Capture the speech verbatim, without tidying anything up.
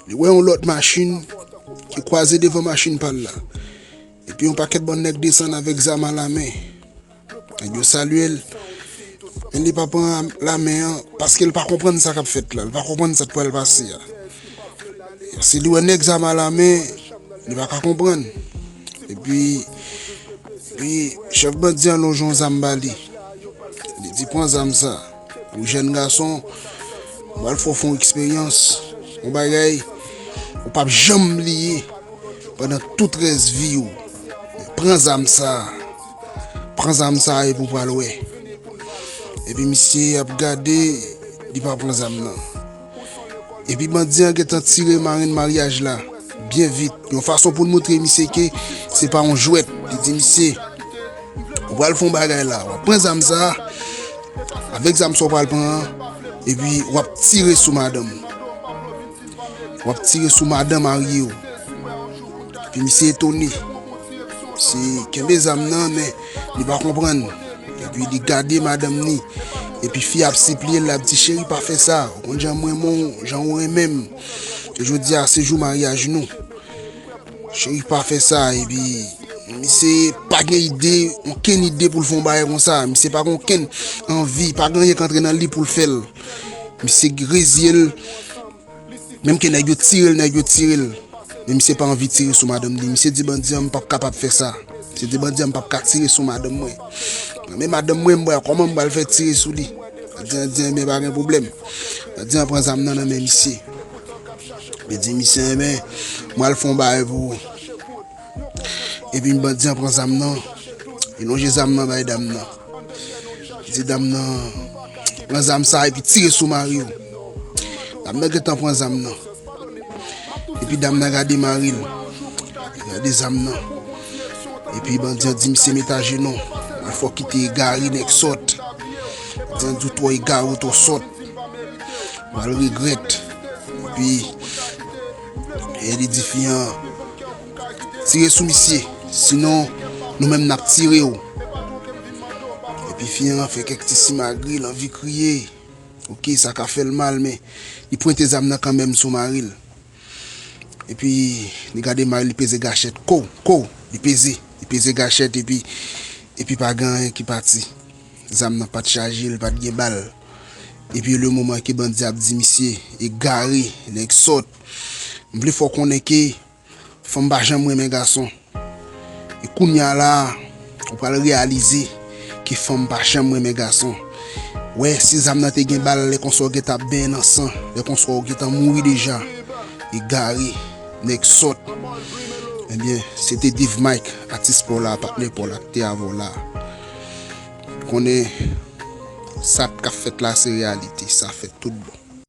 Li wè yon lòt machin ki kwaze devan machin pa l la. Epi yon pakèt bann nèg desann avèk zam alamen. Nèg yo salye l, men li pa pran lamen an, paske l pa konprann sa k ap fèt la, li pa konprann sa k pral pase a. Si li wè nèg zam alamen, li pa ka konprann. Epi, epi chèf bandi an lonje yon zam ba li. Li di, "Pran zam sa. Ou jèn gason, m pral fè w fè yon eksperyans, yon bagay ou p ap janm bliye pandan tout rès vi w. Pran zam sa. Pran zam sa epi w pral wè." Epi misye ap gade, li pa pran zam nan. Epi bandi an gentan tire marenn maryaj la byen vit, yon fason pou l montre misye ke se pa yon jwèt. Li di misye, "Ou pral fè yon bagay la, w ap pran zam sa, avèk zam sa w pral pran an, epi w ap tire sou madanm. W ap tire sou madanm marye w." Epi misye etone. Misye kenbe zam nan, men li pa konprann. Epi li gade madanm ni. Epi fi a ap sipliye l, l ap di, "Cheri, pa fè sa. Ou konn jan m renmen w, jan ou renmen m. Jodi a, se jou maryaj nou. Cheri, pa fè sa." Epi misye pa gen ide, okenn ide pou l fè yon bagay konsa. Misye pa gen okenn anvi, pa gen anyen k antre nan li pou l fè l. Misye reziye l. Menm ke nèg yo tire l, nèg yo tire l. Men misye pa anvi tire sou madanm li. Misye di bandi an, "M p ap kapab fè sa." Misye di bandi an, "M p ap ka tire sou madanm mwen. Men madanm mwen, m wè kòman m pral fè tire sou li." Bandi an di, "Enben, pa gen pwoblèm." Bandi an pran zam nan nan men misye. Li di misye, "Enben, m pral fè yon bagay pou ou." Epi bandi an pran zam nan. Li lonje zam nan bay dam nan. Li di dam nan, "Pran zam sa epi tire sou mari w." Dam nan gentan pran zam nan. Epi dam nan gade mari l. Li gade zam nan. Epi bandi an di misye, "Met ajenou. Ou fè w kite egare, nèg sòt." Bandi an di, "Ou twò egare, ou twò sòt. Ou pral regrèt." Epi e li di fi an, "Tire sou misye, sinon nou menm n ap tire w." Epi fi an fè kèk ti simagri, l anvi kriye. Oke, sa ka fè l mal, men li pwente zam nan kanmenm sou mari l. Epi li gade mari l, li peze gachèt, ko, ko, li peze, li peze gachèt, epi, epi pa gen anyen ki pati. Zam nan pa t chaje, li pa t gen bal. Epi le moman ke bandi ap di misye egare, nèg sòt, "M vle fè w konnen ke fanm pa janm renmen gason. E kounye a la, ou pral reyalize ke fanm pa janm renmen gason. Wè, si zam nan te gen bal, lè konsa w gentan ap benyen nan san, lè konsa w gentan mouri deja. Egare, nèg sòt." Ebyen, se te Dave Mike, atis pa w la, patnè pa w la, ki te avè w la. Konnen sa k ap fèt la, se reyalite, sa fèt tout bon.